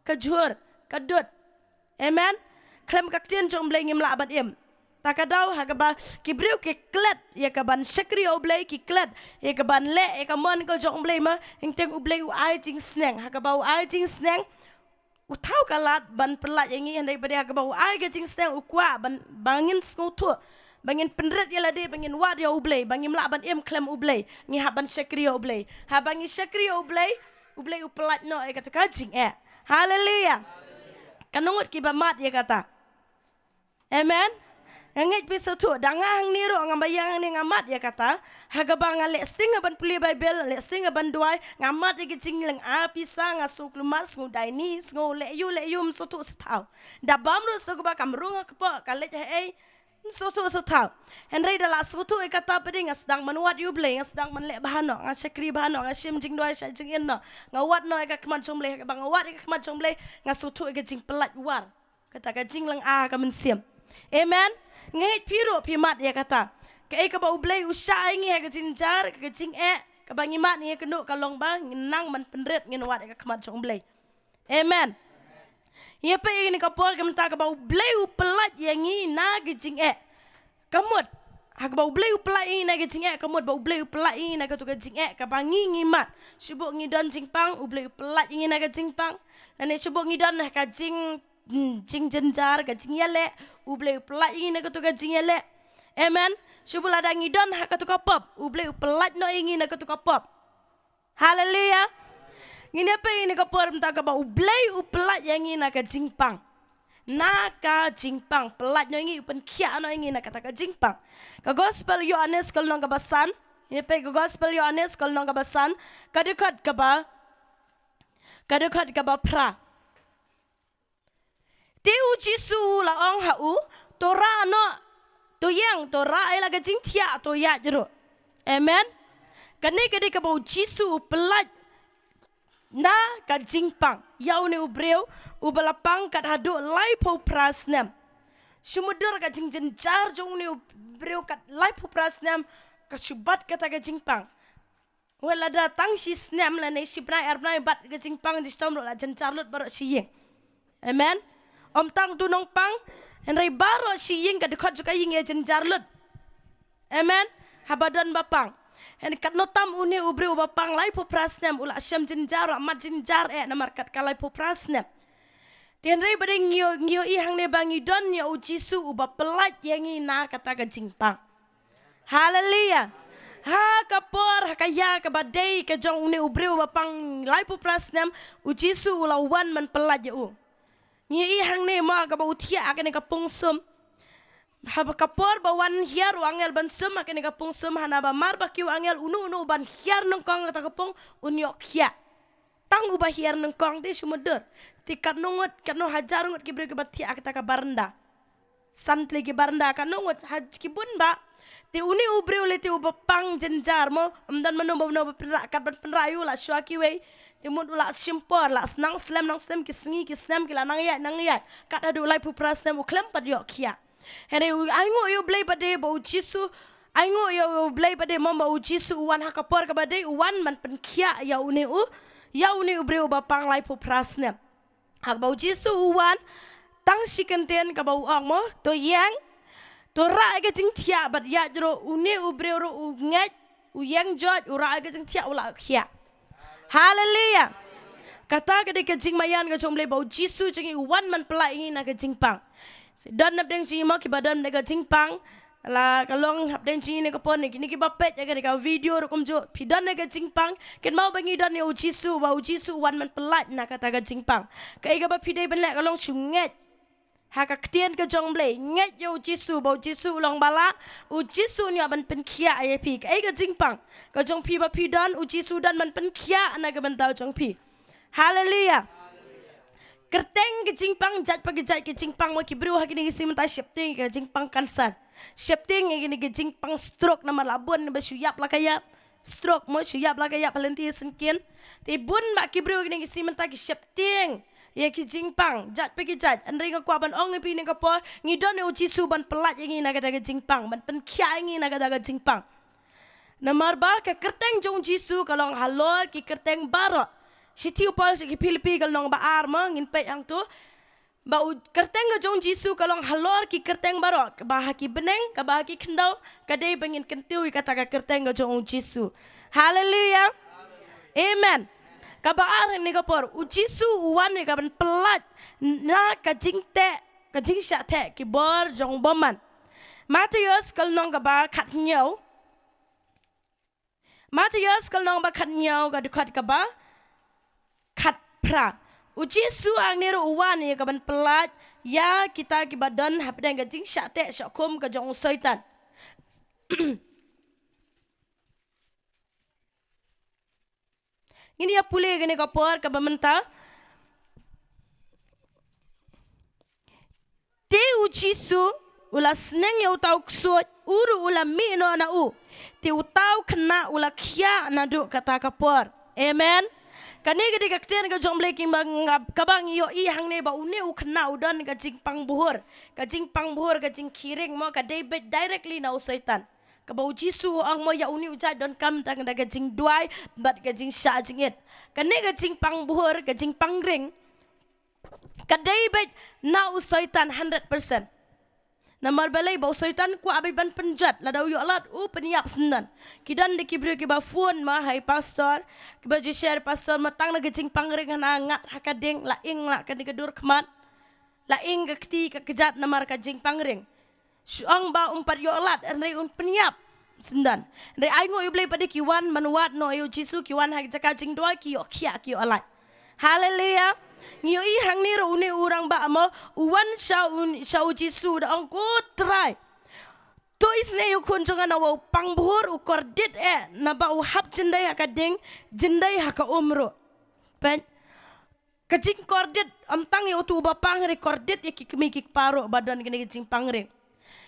ka jhur, ka dud. Amen. Khlem ka ktien jong U Blei ngim lah ban im. Ta ka daw ha kaba ki briew ki klet ïa ka ban shakri ïa U Blei, ki klet ïa ka ban leh ïa ka mon ka jong U Blei, ma hynrei U Blei u ai jingsneng. Ha kaba u ai jingsneng, u thaw ka lad ban pyllait ïa ngi, hynrei ba dei ha kaba u ai ka jingsneng u kwah ban, ba ngin sngewthuh, ba ngin pynrit ïa lade, ba ngin wad ïa U Blei, ba ngim lah ban im khlem U Blei. Ngi hap ban shakri ïa U Blei. Haba ngi shakri ïa U Blei, U Blei u pyllait noh ïa kata ka jingeh. Haleluya. Katno ngut kiba mad ïa kata? Amen. Nga ngeit phi sngewthuh, da nga hangne ruh, nga ba ïa hangne nga mad ïa kata. Ha kaba nga leh sting ban pule Baibl, leh sting ban duwai, nga mad ïa ki jinglynga pisa, nga sngew kulmar, sngew daini, sngew leh ïu leh ïu, ym sngewthuh sngewthaw. Da bam ruh sngewbha kam rung ha kpoh, ka leit ha ei, ym sngewthuh sngewthaw. Hynrei da la sngewthuh ïa kata pat de nga sdang ban wad ïa U Blei, nga sdang ban leh bha noh, nga shakri bha noh, nga shim jingduwai sha jingin noh, nga wad noh ïa ka khmat jong U Blei, ha kaba nga wad ïa ka khmat jong U Blei, nga sngewthuh ïa ka jingpyllait war. Kata ka jinglynga ka mynsiem. Amen. Nga ngeit phi ruh phi mad ïa kata. Kaei kaba U Blei u shah ïa ngi ha ka jingjynjar, ka jingeh, kaba ngi mad ngi ïakynduh ka long ba ngin nang ban pynrit, ngin wad ïa ka khmat jong U Blei. Amen. Ïa peit ïa kane ka por, ka mynta kaba U Blei u pyllait ïa ngi na ka jingeh. Ka mut ha kaba U Blei u pyllait ïa ngi na ka jingeh, ka mut ba U Blei u pyllait ïa ngi na katu ka jingeh kaba ngi ngi mad. Shu buh ngi don jingpang, U Blei u pyllait ïa ngi na ka jingpang. Lane shu buh ngi don ha ka jing Hmm, jingjynjar, ka jingïaleh, U Blei u pyllait ïa ngi na katu ka jingïaleh. Amen. Shu buh lada ngi don ha katu ka pop, U Blei u pyllait noh ïa ngi na katu ka pop. Haleluya. Ngin ïa peit ïa kane ka por mynta kaba U Blei u pyllait ïa ngi na ka jingpang. Na ka jingpang, pyllait noh ïa ngi, u pynkhiah noh ïa ngi na kata ka jingpang. Ka Gospel Ïoannis ka lynnong kaba san. Ngin ïa peit ka Gospel Ïoannis ka lynnong kaba san. Ka dkhot kaba, ka dkhot kaba phra. Te U Jisu u la ong ha u, to rah noh, to ïeng, to rah ïa la ka jingthiah, to ïaid ruh. Amen. Kane ka dei kaba U Jisu u pyllait na ka jingpang ïa une u briew uba la pang kat haduh laiphew phra snem. Shu mutdur ka jingjynjar jong une u briew kat laiphew phra snem, ka shu bat kata ka jingpang. Wat lada tang shi snem lane shi bnai ar bnai bat ka jingpang, jingshitom ruh la jynjar lut baroh shi ïing. Amen. Ym tang tu nongpang, hynrei baroh shi ïing, ka dkhot jong ka ïing ïa jynjar lut. Amen. Haba don ba pang. Hynrei katno tam une u briew uba pang laiphew phra snem, u la shem jynjar, u la mad jynjar eh namar kat ka laiphew phra snem. Te hynrei ba dei ngi ïoh, ngi ïohi hangne ba ngi don ïa U Jisu uba pyllait ïa ngi na kata ka jingpang. Haleluya. Ha ka por, ha ka ïa kaba dei ka jong une u briew ba pang laiphew phra snem, U Jisu u la wan ban pyllait ïa u. Ngi ïohi hangne mo kaba u thiah ha kane ka pung sum. Haba ka por ba wan hiar u angel ban sum ha kane ka pung sum, hana ba mar ba kiew angel uno uno ban hiar nyngkong kata ka pung, un ïoh khiah. Tang uba hiar nyngkong te shu mutdur. Te katno ngut, katno hajar ngut ki briew kiba thiah ha kata ka baranda. San tylli ki baranda, katno ngut, ha ki bun ba. Te une u briew lei te uba pang jynjar mo, ym don mano mano ba pynrah, kat ban pynrah ïa u la shuwa kiwei. Te mut u la shim por, la nang slem nang slem, ki sngi ki snem ki la nang ïaid nang ïaid. Kat haduh laiphew phra snem u khlem pat ïoh khiah. Hynrei u ainguh ïa U Blei ba dei ba U Jisu, ainguh ïa U Blei ba dei mo ba U Jisu u wan ha ka por kaba dei, u wan ban pynkhiah ïa une u ïa une u briew uba pang laiphew phra snem. Haba u Jisu u wan, tang shi kyntien kaba u ong mo, to ïeng, to rah ïa ka jingthiah bad ïaid ruh, une u briew ruh u ngeit, u ïeng joit, u rah ïa ka jingthiah, u la khiah. Haleluia. Kata ka dei ka jingmaïan ka jong U Blei ba u Jisu jong ngi u wan ban pyllait ïa ngi na ka jingpang. Don napdeng jong ngi mo kiba don na ka jingpang. La ka long hapdeng jong ngi ne ka por ne kine kiba peit ïa kane ka video ruh kumjuh. Phi don na ka jingpang. Kynmaw ba ngi don ïa u Jisu, ba u Jisu u wan ban pyllait na kata ka jingpang. Kaei kaba phi dei ban leh ka long shu ngeit ha ka ktien ka jong U Blei, ngeit ïa u Jisu, ba u Jisu u long ba lah, u Jisu un ïoh ban pynkhiah ïa phi. Kaei ka jingpang ka jong phi ba phi don, u Jisu u don ban pynkhiah na ka bynta jong phi. Haleluia. Kyrteng ka jingpang, jait pa ki jait ka jingpang, mo ki briew ha kine ki sngi mynta sheptieng ka jingpang cancer. Sheptieng ïa kine ki jingpang stroke namar la bun ba shu ïap la ka ïap. Stroke mo shu ïap la ka ïap ha lynti syngkien. Te bun ba ki briew kine ki sngi mynta ki sheptieng ïa ki jingpang, jait pa ki jait. Hynrei nga kwah ban ong ïa phi ne ka por, ngi don ïa u Jisu ban pyllait ïa ngi na kata ka jingpang, ban pynkhiah ïa ngi na kata ka jingpang. Namar ba ka kyrteng jong u Jisu ka long halor ki kyrteng baroh. Shithi u Paul sha ki Philippi ka lynnong ba ar mo ngin peit hangto. Ba u kyrteng ka jong u Jisu ka long halor ki kyrteng baroh, kaba ha ki bneng, kaba ha ki khyndew, ka dei ba ngin kyntiew ïa kata ka kyrteng ka jong u Jisu. Haleluia. Amen. Kaba ar hangne ka por, u Jisu u wan ïa ka ban pyllait na ka jingteh, ka jingshah teh ki bor jong u bymman. Mathaios ka lynnong kaba khathynñiew. Mathaios ka lynnong ba khathynñiew ka dkhot kaba khatphra. U Jisu hangne ruh u wan ïa ka ban pyllait ïa kita kiba don hapdeng ka jingshah teh shah khum ka jong u Soitan. Ngin ïa pule kane ka por kaba mynta. Te u Jisu u la sneng ïa uta u ksuid, u ruh u la mih noh na u. Te uta u khynnah u la khiah naduh kata ka por. Amen. Kane ka dei ka ktien ka jong U Blei kiba nga, kaba ngi ïohi hangne ba une u khynnah u don ka jingpang buhur. Ka jingpang buhur, ka jingkyrheng mo ka dei beit directly na u Soitan. Kaba u Jisu u ong mo ïa une u jait donkam tang da ka jingduwai bad ka jingshah jingit. Kane ka jingpang buhur, ka jingpang ring. Ka dei beit na u Soitan hundred percent. Namar balei ba u Soitan kwah beit ban pynjot, lada u ïoh lad u pynïap sngewdon. Ki don de ki briew kiba phone ma ha i pastor, kiba ju share pastor ma tang na ka jingpang ring hana ngat ha ka ding, la ing la kane ka dur khmat, la ing ka kti ka kjat namar ka jingpang ring. Shu ong ba um pat ïoh lad, hynrei un pynïap sngewdon. Hynrei ai nguh ïa U Blei pat de ki wan ban wad noh ïa u Jisu, ki wan ha ka jaka jingduwai, ki ïoh khiah, ki ïoh lait. Haleluia. Ngi ïohi hangne ruh une u rangbah mo u wan sha u, sha u Jisu da ong ko Trai, to isynei ïa u khun jong nga namar u pang buhur, u kordit eh, naba u hap jyndei ha ka ding, jyndei ha ka um ruh. Peit. Ka jingkordit, ym tang ïa utu uba pang hynrei kordit ïa ki kmie ki kpa ruh ba don kane ka jingpang ring.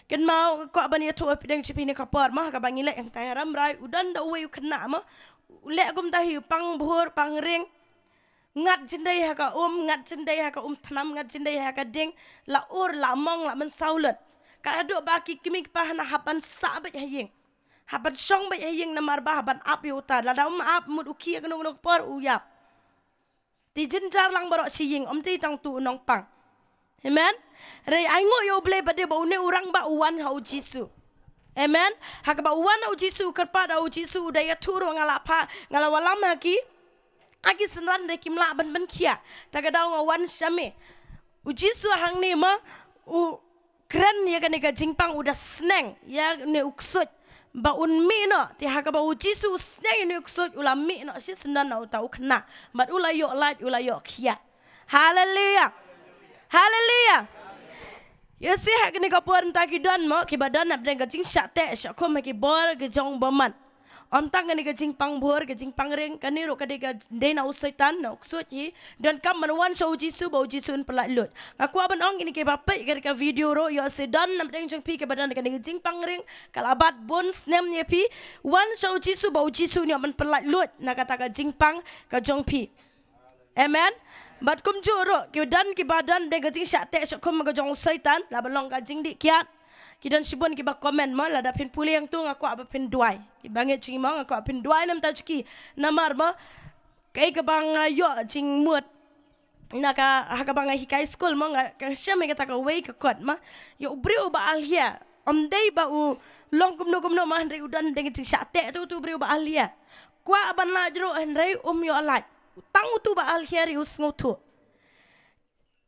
Kynmaw nga kwah ban ïathuh hapdeng jong phi ne ka por mo ha kaba ngi leit hangtai ha Rambrai, u don da uwei u khynnah mo. U leh kumta hi, u pang buhur pang ring. Ngat jyndei ha ka um, ngat jyndei ha ka um thnam, ngat jyndei ha ka ding, la ur, la mong, la mynsaw lut. Ka haduh ba ki kmie ki kpa hana hap ban sah beit ha ïing. Hap ban shong beit ha ïing namar ba hap ban ap ïa uta. Lada um ap mut u khie kano kano ka por u ïap. Te jynjar lang baroh shi ïing, ym dei tang tu u nongpang. Amen. Hynrei ai nguh ïa U Blei pat de ba une u rangbah u wan ha u Jisu. Amen. Ha kaba u wan ha u Jisu, u kyrpad ha u Jisu, u da ïathuh ruh nga la pha, nga la wallam ha ki, ha ki synran hynrei kim lah ban pynkhiah. Ta ka daw nga wan sha me. U Jisu hangne ma u kren ïa kane ka jingpang, u da sneng ïa une u ksuid ba un mih noh. Te ha kaba u Jisu u sneng ïa une u ksuid, u la mih noh shisyndan na uta u khynnah. Bad u la ïoh lait, u la ïoh khiah. Haleluia. Haleluia. Ïa shi ha kane ka por mynta ki don mo kiba don hapdeng ka jingshah teh shah khum ha ki bor ka jong u bymman. Ym tang kane ka jingpang buhur, ka jingpang ring, kane ruh ka dei ka dei na u Soitan, na u ksuid hi. Donkam ban wan sha u Jisu ba u Jisu un pyllait luid. Nga kwah ban ong kine kiba peit ïa ka video ruh, ïoh shi don na pdeng jong phi kiba don kane ka jingpang ring, ka la bat bun snem ïa phi. Wan sha u Jisu ba u Jisu un ïoh ban pyllait luid na kata ka jingpang ka jong phi. Amen. Bad kumjuh ruh ki don kiba don dei ka jingshah teh shah khum ka jong u Soitan, la ba long ka jingdih kiad. Ki don shibun kiba comment mo, lada phin pule hangto nga kwah ba phin duwai. Kiba ngeit jingim mo nga kwah phin duwai namar ta jong ki. Namar mo Kaei kaba nga ïoh jingmut na ka, ha kaba nga hikai skul mo, nga ka shem ïa kata kawei ka kot mo. Ïa u briew uba alhia, ym dei ba u long kumno kumno mo, hynrei u don deng jingshah teh, utu u briew uba alhia. Kwah ban lait ruh hynrei um ïoh lait. Tang utu uba alhia ruh u sngewthuh.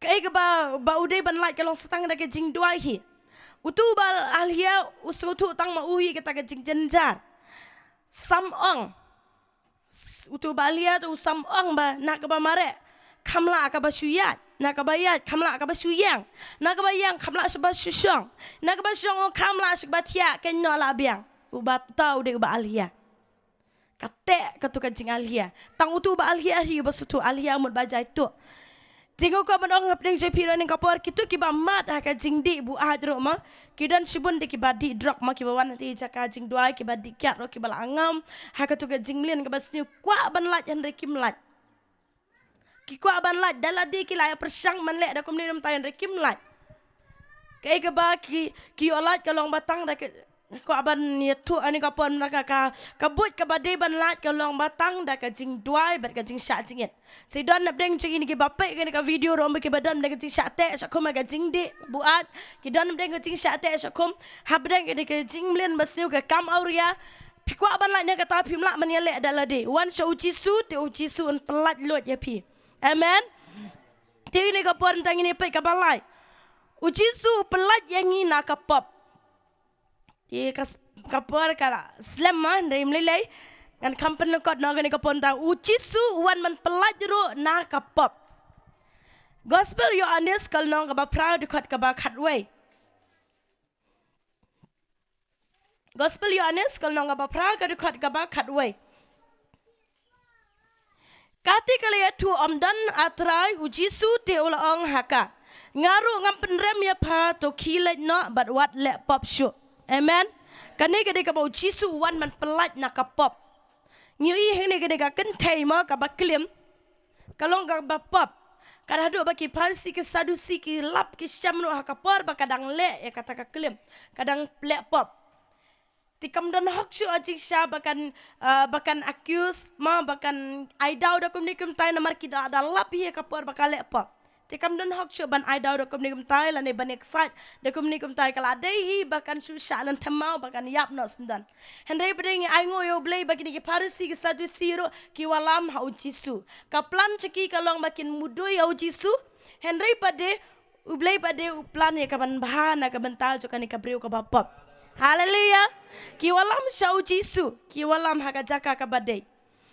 Kaei kaba, ba u dei ban lait ka long sa tang da ka jingduwai hi. Utu uba alhia u sngewthuh tang ma u hi kata ka jingjynjar. Sam ong. S-, utu uba alhia u sam ong ba na kaba mareh kham lah kaba shu ïaid, na kaba ïaid kham lah kaba shu ïeng, na kaba ïeng kham lah shu ba shu shong, na kaba shong kham lah shu ba thiah, kein noh lah biang. Uba, uta u dei uba alhia. Ka teh katu ka jingalhia. Tang utu uba alhia hi uba sngewthuh, alhia mut ba jai tuh. Te nga kwah ban ong hapdeng jong phi ruh ha kane ka por, kito kiba mad ha ka jingdih buaid ruh mo, ki don shibun de kiba dih drok mo, kiba wan ha kata ka jaka jingduwai, kiba dih kiad ruh, kiba la ngam ha katu ka jingmlien kaba sniew, kwah ban lait hynrei kim lait. Ki kwah ban lait, da lade ki la ïa pyrshang ban leh da kumne kumtai hynrei kim lait. Kaei kaba ki, ki ïoh lait ka long ba tang da ka, kwah ban ïathuh ha kane ka por mynta ka, ka, ka buit kaba dei ban lait ka long ba tang da ka jingduwai bad ka jingshah jingit. Sa don hapdeng jong kine kiba peit kane ka video ruh mo, kiba don da ka jingshah teh shakhum ha ka jingdih buaid, ki don hapdeng ka jingshah teh shakhum hapdeng kane ka jingmlien ba sniew, ka kam awria. Phi kwah ban lait na kata phim lah ban ïaleh da lade. Wan sha u Jisu, te u Jisu un pyllait luid ïa phi. Amen. Te ha kane ka por mynta ngin ïa peit kaba lai. U Jisu u pyllait ïa ngi na ka pop. Te ka s-, ka por ka la slem mo, hynrei ym lei lei ngan kham pynlyngkot noh ha kane ka por mynta. U Jisu u wan ban pyllait ruh na ka pop. Gospel Ïoannis ka lynnong kaba phra, dkhot kaba khatwei. Gospel Ïoannis ka lynnong kaba phra, ka dkhot kaba khatwei. Kata ka la ïathuh, ym don, A Trai, u Jisu te u la ong ha ka, nga ruh ngam pynrem ïa pha, to khie leit noh bad wat leh pop shuh. Amen. Kane ka dei kaba u Jisu u wan ban pyllait na ka pop. Ngi ïohi hangne kane ka kynthei mo kaba klim, ka long kaba pop. Ka haduh ba ki Pharisi ki Sadusi ki lap ki shem ruh ha ka por ba ka dang leh ïa kata ka klim, ka dang leh pop. Te kam don hok shuh ha jingshisha ba kan, ah, ba kan accuse mo, ba kan ai daw da kumne kumtai namar ki da, da lap hi ha ka por ba ka leh pop. Te kam don hok shuh ban ai daw da kumne kumtai lane ban excite da kumne kumtai, ka la dei hi ba kan shu shah lynthem maw, ba kan ïap noh syndon. Hynrei pat de ngi ainguh ïa U Blei ba kine ki Pharisi ki Sadusi ruh ki wallam ha U Jisu. Ka plan jong ki ka long ba kin mudui ïa U Jisu. Hynrei pat de U Blei pat de u plan ïa kaban bha na ka bynta jong kane ka briew kaba pop. Haleluia. Ki wallam sha U Jisu, ki wallam ha ka jaka kaba dei.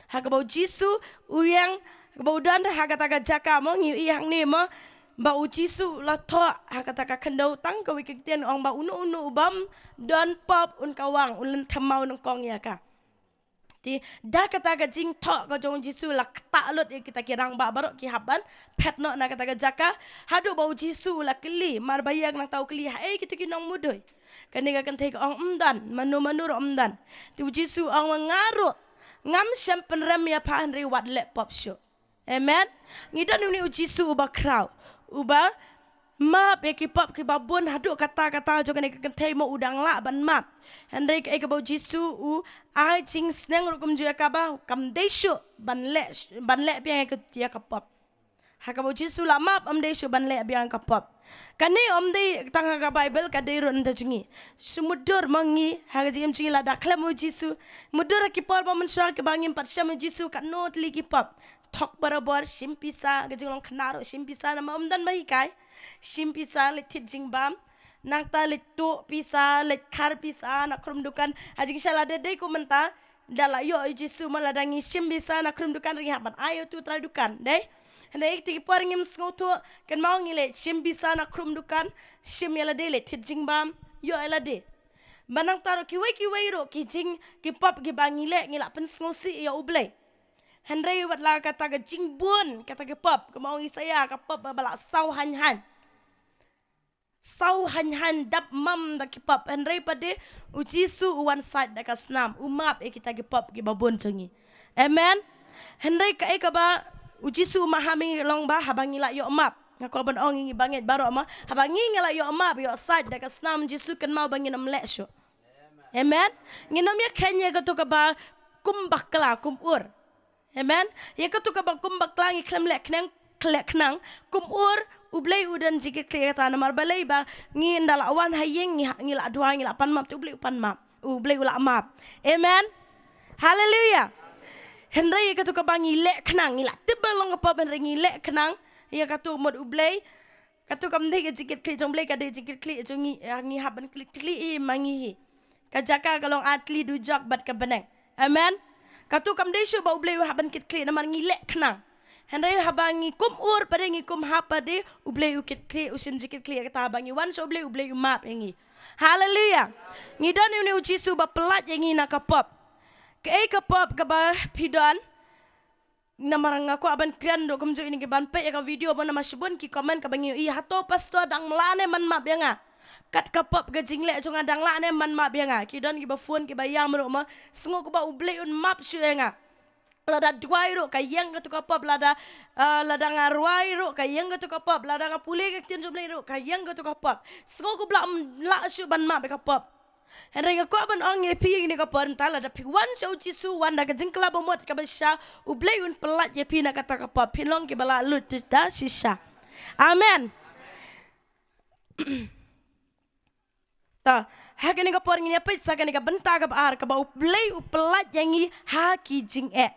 Ha kaba U Jisu u ïeng, ha kaba u don ha kata ka jaka mo, ngi ïohi hangne mo ba U Jisu u la thoh ha kata ka khyndew tang kawei ka ktien, ong ba uno uno u bym don pop un kawang, un lynthem maw nyngkong ïa ka. Te da kata ka jingthoh ka jong U Jisu la ktah lut ïa kita ki rangbah baroh, ki hap ban phet noh na kata ka jaka. Haduh ba U Jisu u la kylli, mar ba ïeng nangta u kylli, haei kito ki nongmudui? Kane ka kynthei ka ong, ym don, mano mano ruh ym don. Te U Jisu u ong, nga ruh ngam shym pynrem ïa pha, hynrei wat leh pop shuh. Amen. Ngi don une U Jisu uba khraw, uba map ïa ki pop kiba bun. Haduh kata kata jong kane ka kynthei mo u dang lah ban map. Hynrei kaei kaba U Jisu u ai jingsneng ruh kumjuh ïa kaba kam dei shuh ban leh, ban leh biang ïa ka, ïa ka pop. Ha kaba U Jisu u la map, ym dei shuh ban leh biang ïa ka pop. Kane ym dei tang ha ka Baibl, ka dei ruh na ka bynta jong ngi. Shu mutdur ma ngi ha ka jingim jong ngi lada khlem U Jisu. Mutdur ha ki por ba mynshuwa kiba ngim pat shem U Jisu, katno tylli ki pop. Thok barabor, shim pisa, ka jinglong khynnah ruh shim pisa, namar ym don ba hikai. Shim pisa, leit thied jingbam. Nangta leit tuh pisa, leit khar pisa na khrum dukan. Ha jingshisha lada dei kum mynta, da la ïoh U Jisu mo, lada ngi shim pisa na khrum dukan, ngi hap ban ai ïa utu u trai dukan, dei? Hynrei kita ki por ngim sngewthuh, kynmaw ngi leit shim pisa na khrum dukan, shim ïa lade, leit thied jingbam, ïoh ïa lade. Ba nangta ruh kiwei kiwei ruh ki jing, ki pop kiba ngi leh, ngi la pynsngewsih ïa U Blei. Hynrei wat la kata ka jingbun kata ki pop, kumba ong Isaïah, ka pop ba la saw haiñ haiñ. Saw haiñ haiñ, dap mam da ki pop. Hynrei pat de U Jisu u wan sait da ka snam, u map ïa kita ki pop kiba bun jong ngi. Amen. Hynrei kaei kaba U Jisu u maham ïa ngi long ba haba ngi la ïoh map, nga kwah ban ong ïa ngi ba ngeit baroh mo, haba ngi, ngi la ïoh map, ïoh sait da ka snam Jisu, kynmaw ba ngin ym leh shuh. Amen. Ngin ym ïa kheiñ ïa kato kaba kum bakla, kum ur. Amen. Ïa katu kaba kum bakla ngi khlem leh khnang, leh khnang, kum ur, U Blei u don jingkitkhlieh ïa kata, namar balei ba ngi ynda la wan ha ïing ngi, ngi la duwai, ngi la pan map, te U Blei u pan map. U Blei u la map. Amen. Haleluia. Hynrei ïa katu kaba ngi leh khnang, ngi la tip ba long ka pop, hynrei ngi leh khnang ïa katu, mut U Blei, katu kam dei ka jingkitkhlieh jong U Blei, ka dei jingkitkhlieh jong ngi, ïa ngi hap ban kit khlieh hi ma ngi hi. Ka jaka ka long ar tylli, dujok bad ka bneng. Amen. Katu kam dei shuh ba U Blei u hap ban kit khlieh namar ngi leh khnang. Hynrei haba ngi kum ur pat de, ngi kum hap pat de, U Blei u kit khlieh, u shim jingkit khlieh ïa kata, haba ngi wan sha U Blei, U Blei u map ïa ngi. Haleluia. Ngi don ïa une U Jisu ba pyllait ïa ngi na ka pop. Kaei ka pop kaba phi don? Namar nga kwah ban kren ruh kumjuh ïa kine kiban peit ïa ka video, namar shibun ki comment kaba ngi ïohi, hato pastor dang lah ne man map ïa nga? Kat ka pop ka jingleh jong nga, dang lah ne man map ïa nga? Ki don kiba phone kiba ïam ruh ma, sngew kumba U Blei un map shuh ïa nga. Lada duwai ruh ka ïeng katu ka pop, lada, ah, lada nga rwai ruh ka ïeng katu ka pop, lada nga pule ka ktien jong U Blei ruh ka ïeng katu ka pop. Sngew kumba um lah shuh ban map ïa ka pop. Hynrei nga kwah ban ong ïa phi ïa kane ka por mynta, lada phi wan sha U Jisu, wan da ka jingkylla bamut kaba shisha, U Blei un pyllait ïa phi na kata ka pop, phin long kiba la lut da shisha. Amen. Ta, ha kane ka por ngin ïa peit sa kane ka bynta kaba ar, kaba U Blei u pyllait ïa ngi ha ki jingeh.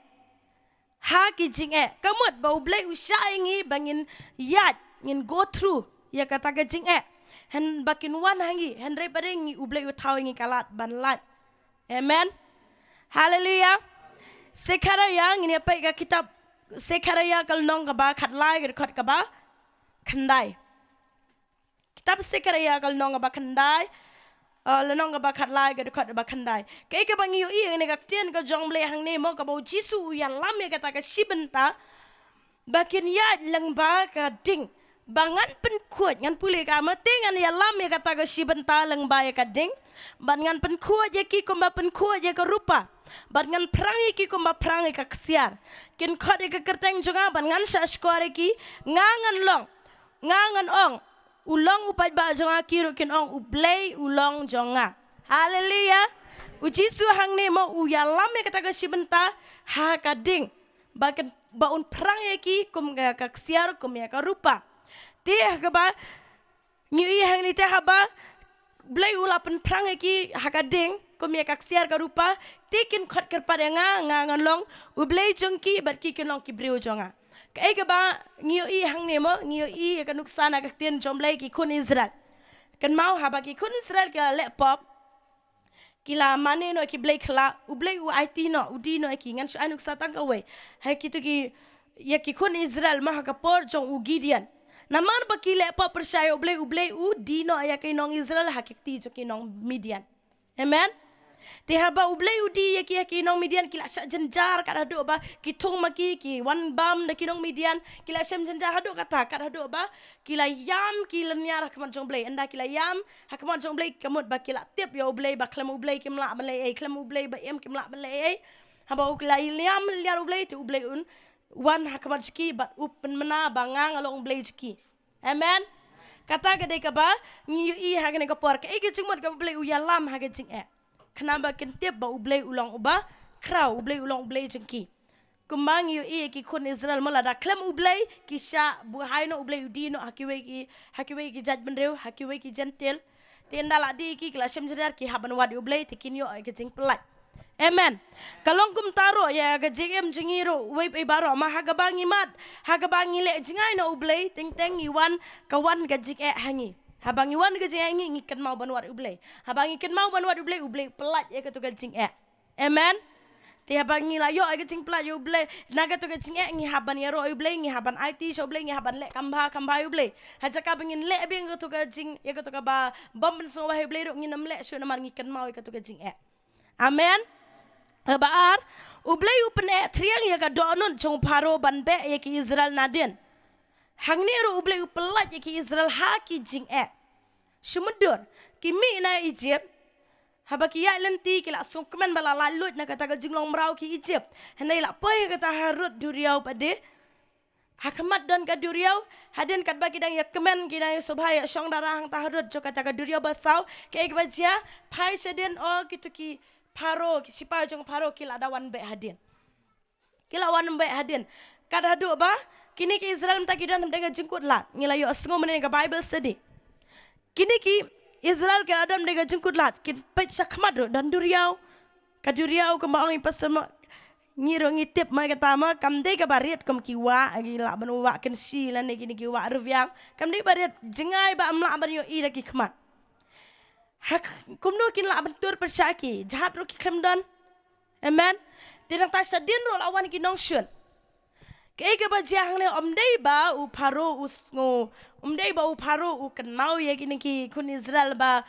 Ha ki jingeh. Ka mut ba U Blei u shah ïa ngi ba ngin ïaid, ngin go through ïa kata ka jingeh. Hynrei ba kin wan ha ngi, hynrei pat de ngi, U Blei u thaw ïa ngi ka lad ban lait. Amen. Haleluia. Sekharaïa, ngin ïa peit ka kitab Sekharaïa ka lynnong kaba khatlai, ka dkhot kaba khyndai. Kitab Sekharaïa ka lynnong kaba khyndai, eh, lynnong kaba khatlai, ka dkhot kaba khyndai. Kaei kaba ngi ïohi ïa kane ka ktien ka jong U Blei hangne mo, kaba U Jisu u ïalam ïa kata ka shi bynta, ba kin ïaid lyngba ka ding. Ba ngan pynkhuid, ngan pule ka ma, te ngan ïalam ïa kata ka shi bynta lyngba ïa ka ding. Bad ngan pynkhuid ïa ki kumba pynkhuid ïa ka rupa. Bad ngan phrang ïa ki kumba phrang ïa ka ksiar. Kin khot ïa ka kyrteng jong nga, bad ngan shahshkor ïa ki, nga ngan long. Nga ngan ong, u long u paidbah jong nga, ki ruh kin ong, U Blei u long jong nga. Haleluia. U Jisu hangne mo u ïalam ïa kata ka shi bynta ha ka ding. Ba kan, ba un phrang ïa ki kum ïa ka ksiar, kum ïa ka rupa. Te ha kaba ngi ïohi hangne, te haba U Blei u la pynphrang ïa ki ha ka ding kum ïa ka ksiar ka rupa, te kin khot kyrpad ïa nga, nga ngan long U Blei jong ki bad ki kin long ki briew jong nga. Kaei kaba ngi ïohi hangne mo, ngi ïohi ïa ka nuksa na ka ktien jong U Blei, ki khun Israel. Kynmaw, haba ki khun Israel ki la leh pop, ki la mane noh ki blei khyllah, U Blei u aiti noh, u die noh ïa ki. Ngan shu ai nuksa tang kawei. Ha kito ki, ïa ki khun Israel mo, ha ka por jong u Gideon. Namar ba ki leh pop pyrshah ïa U Blei, U Blei u die noh ïa ki nong Israel ha ki kti jong ki nong Midian. Amen. Te haba U Blei u die ïa ki ha ki nong Midian, ki la shah jynjar kat haduh ba ki thung ma ki, ki wan bam da ki nong Midian, ki la shem jynjar haduh kata, kat haduh ba ki la ïam, ki lynñiar ha khmat jong U Blei. Ynda ki la ïam ha khmat jong U Blei, ka mut ba ki la tip ïa U Blei, ba khlem U Blei kim lah ban leh ei, khlem U Blei ba im kim lah ban leh ei. Haba u ki la ïam lynñiar U Blei, te U Blei un wan ha khmat jong ki bad u pynmynta ba nga nga long U Blei jong ki. Amen. Kata ka dei kaba ngi ïohi ha kane ka por. Kaei ka jingmut kaba U Blei u ïalam ha ka jingeh? Khnang ba kin tip ba U Blei u long uba khraw, U Blei u long U Blei jong ki. Kumba ngi ïohi ïa ki khun Israel mo, lada khlem U Blei ki shah buhai noh, U Blei u die noh ha kiwei ki, ha kiwei ki jaitbynriew, ha kiwei ki jentil. Te ynda la die ïa ki, ki la shem jynjar, ki hap ban wad ïa U Blei, te kin ïoh ïa ka jingpyllait. Amen. Ka long kumta ruh ïa ka jingim jong ngi ruh, uwei pa uwei baroh, ma ha kaba ngi mad, ha kaba ngi leh jngai na U Blei, teng teng ngi wan, ka wan ka jingeh ha ngi. Haba ngi wan ka jingeh ha ngi, ngi kynmaw ban wad ïa U Blei. Haba ngi kynmaw ban wad ïa U Blei, U Blei u pyllait ïa kato ka jingeh. Amen. Te haba ngi la ïoh ïa ka jingpyllait ïa U Blei na kato ka jingeh, ngi hap ban ïaroh ïa U Blei, ngi hap ban aiti sha U Blei, ngi hap ban leh kham bha kham bha ïa U Blei. Ha jaka ba ngin leh biang kato ka jing, ïa kato kaba bym pynsngewbha ïa U Blei ruh, ngin ym leh shuh namar ngi kynmaw ïa kato ka jingeh. Amen. Kaba ar, U Blei u pyneh triang ïa ka dohnud jong u Pharaoh ban beh ïa ki Israel nadien. Hangne ruh U Blei u pyllait ïa ki Israel ha ki jingeh. Shu mutdur, ki mih na Ijipt. Haba ki ïaid lynti ki la sngewkmen ba la laitluid na kata ka jinglong mraw ki Ijipt. Hynrei la poi ha kata harud duriaw pat de. Ha khmat don ka duriaw, hadien katba ki dang ïakmen, ki dang ïasngewbha ïashong dara hangta harud jong kata ka duriaw basaw, kaei kaba jia? Phai shadien, o kito ki Pharaoh, ki shipai jong Pharaoh ki la da wan beh hadien. Ki la wan beit hadien. Kat haduh ba kine ki Israel mynta ki don hapdeng ka jingkut lad. Ngi la ïohsngew mynne ka Bible study. Kine ki Israel ki la don hapdeng ka jingkut lad, kin peit shakhmat ruh don duriaw. Ka duriaw kumba ong i pastor mo, ngi ruh ngi tip mo kata mo, kam dei kaba rit kum ki wah, ki lah ban wah kynshi lane kine ki wah rwiang. Kam dei ba rit, jngai ba ym lah ban ïohi da ki khmat. Ha, kumno kin lah ban tur pyrshah ki, jhat ruh ki khlem don. Amen. Te nangta shadien ruh la wan ki nongshun. Kaei kaba jia hangne, ym dei ba u Pharaoh u sngew, ym dei ba u Pharaoh u kynmaw ïa kine ki khun Israel ba,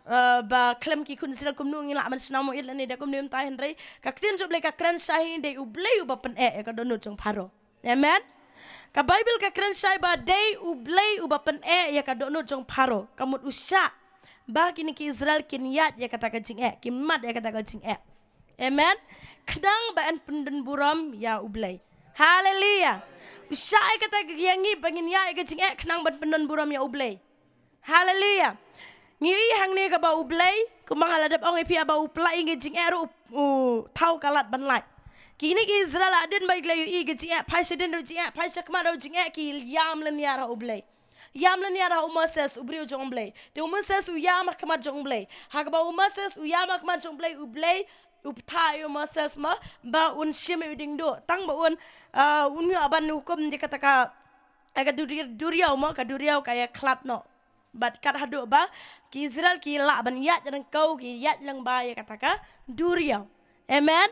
eh, ba khlem ki khun Israel kumno ngi lah ban shna mo ïeit lane da kumno, ym dei, hynrei ka ktien jong U Blei ka kren shai hi, dei U Blei uba pyneh ïa ka dohnud jong Pharaoh. Amen. Ka Bible ka kren shai ba dei U Blei uba pyneh ïa ka dohnud jong Pharaoh. Ka mut u shah ba kine ki Israel kin ïaid ïa kata ka jingeh, kin mad ïa kata ka jingeh. Amen. Khnang ba yn pyndon burom ïa U Blei. Haleluya. U shah ïa kata ka, ïa ngi ba ngin ïaid ïa ka jingeh khnang ban pyndon burom ïa U Blei. Haleluya. Ngi ïohi hangne kaba U Blei, kumba nga la dep ong ïa phi, ba u pyllait ïa ka jingeh ruh u thaw ka lad ban lait. Kine ki Israel hadien ba ki la ïohi ïa ka jingeh, phai shadien ruh jingeh, phai shakhmat ruh jingeh, ki ïam lynñiar ha U Blei. Ïam lynñiar ha u Moses, u briew jong U Blei. Te u Moses u ïam ha khmat jong U Blei. Ha kaba u Moses u ïam ha khmat jong U Blei, U Blei u bthah ïa u Moses mo ba un shim ïa u diengduh. Tang ba un, ah, un ïoh ban hukum ïa kata ka, ïa ka duri-, duriaw mo, ka duriaw ka ïakhlad noh. Bad kat haduh ba ki Israel ki lah ban ïaid ryngkew, ki ïaid lyngba ïa kata ka duriaw. Amen.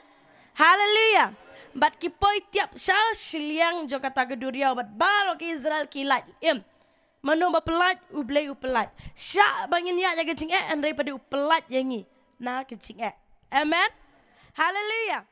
Haleluya. Bad ki poi tiap sha shiliang jong kata ka duriaw, bad baroh ki Israel ki lait im. Mano ba pyllait? U Blei u pyllait. Shah ba ngin ïaid ïa ka jingeh, hynrei pat u pyllait ïa ngi na ka jingeh. Amen. Haleluya.